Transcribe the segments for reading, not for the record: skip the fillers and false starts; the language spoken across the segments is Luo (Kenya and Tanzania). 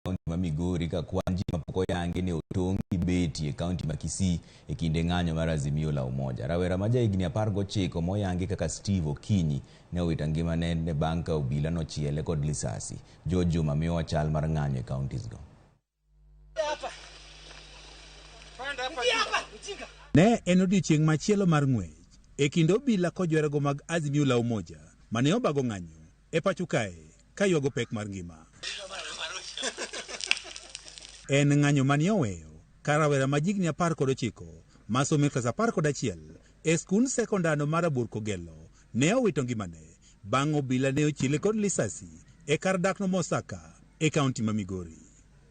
kaunti ma Migori ka kwan ji mapok oyangi ne otong' gi beti e kaunti ma Kisii e kinde ng'anyo mar Azimio la Umoja. Rawera ma jahigni 19 moyangi kaka Steve Okinyi ne owito ngimane ne bang' ka obila nochiele kod lisasi. George Juma miyowa chal mar ng'anyo e kauntis go. Ne en odiechieng' machielo mar ng'wech e kind obila kod joherego mag Azimio la Umoja mane obago ng'anyo e pacho kae ka ywago pek mar ngima. En ng'anyo mane oweyo ka rawera ma jigni 19 masomo e klas 11 e skund sekondar mar Rabuor Kogelo ne owito ngimane bang' obila ne ochiele kod lisasi e kar dakno Mosaka e kaunti ma Migori.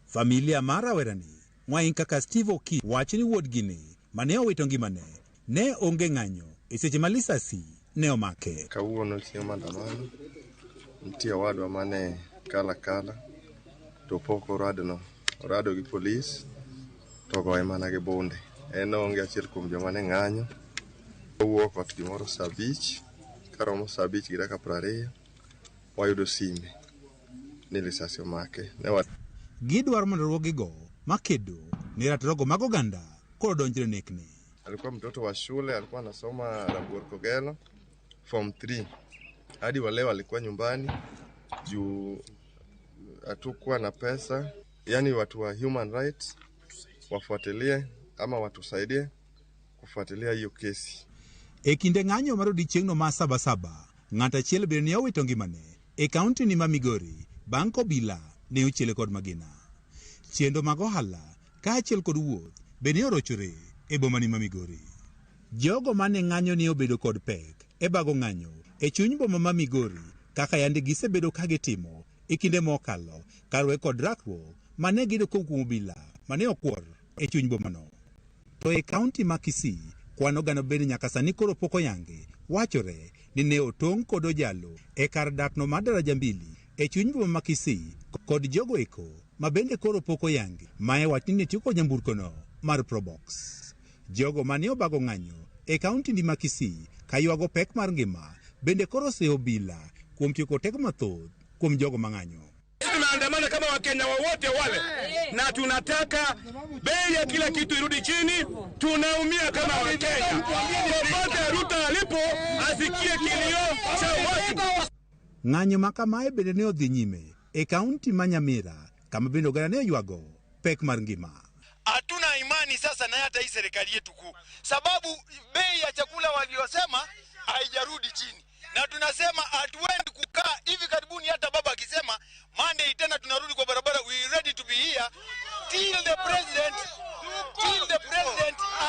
Familia mar rawerani Mwaing kaka Steve Okinyi wacho ni wuodgini mane owito ngimane ne onge ng'anyo e seche ma lisasi ne omake. Kawuono chieng' maandamano, nitie owadwa mane kalo akala to pok orado, orado gi polis to ogoye mana gi bunde. En oonge achiel kuom joma ne ng'anyo. Owuok ot gimoro saa 5, karomo saa 5 gi dakika 20, wayudo sime ni lisasi omake. Ne wa Gidwaro mondo riwruogigo makedo ne ratirogo mag oganda koro odonjre nekni. Alikuwa mtoto wa shule, alikuwa anasoma Rabuor Kogelo form 3. Hadi wa leo alikuwa nyumbani juu hatukuwa na pesa. Yani watu wa human rights wafuatilie ama watusaidie kufuatilia hiyo kesi. E kinde ng'anyo mar odiechieng'no ma Sabasaba, ng'at achiel bende ne owito ngimane e kaunti ni ma Migori bang' ka obila ne ochiele kod magina. Chenro mag ohala kaachiel kod wuoth bende ne orochore e boma ni ma Migori. Jogo mane ng'anyo ne obedo kod pek e bago ng'anyo e chuny boma ma Migori kaka yande gisebedo ka gitimo e kinde mokalo kaluwore kod rakruok mane giyudo kowuok kuom obila mane okwor e chuny bomano. To e kaunti ma Kisii, kwan oganda bende nyaka sani koro pok oyangi, wachore ni ne otong' kod ojalo e kar dakno mar daraja mbili e chuny boma ma Kisii kod jogo eko ma bende koro pok oyangi mae wach ni ne tiyo kod nyamburkono mar Probox. Jogo mane obago ng'anyo e kaunti ni ma Kisii kaywago pek mar ngima bende koro oseyo obila kuom tiyo kod teko mathoth kuom jogo mang'anyo. Tunaandamana kama Wakenya wowote wale, na tunataka bei ya kila kitu irudi chini. Tunaumia kama Wakenya. Popote Ruto alipo, asikie kilio cha watu. Ng'anyo ma kamae bende ne odhi nyime e kaunti ma Nyamira kama bende oganda ne oywago pek mar ngima. Hatuna imani sasa na hata hii serikali yetu kuu, sababu bei ya chakula waliosema haijarudi chini, na tunasema hatuendi kukaa hivi karibuni. Hata baba akisema Monday tena tunarudi kwa barabara, we ready to be here till the president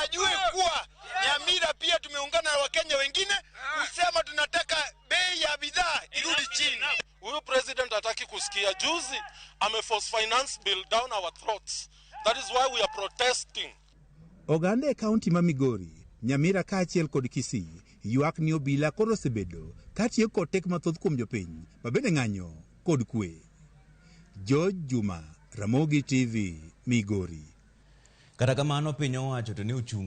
ajue kuwa Nyamira pia tumeungana na Wakenya wengine kusema tunataka bei ya bidhaa irudi chini. Huyu president hataki kusikia. Juzi ameforce finance bill down our throats. That is why we are protesting. Oganda e kaunti ma Migori, Nyamira kaachiel kod Kisii ywak ni obila koro osebedo katiyo kod teko mathoth kuom jopiny ma bende ng'anyo kod kwe. George Juma, Ramogi TV, Migori. Kata kamano piny owacho to ne ochung'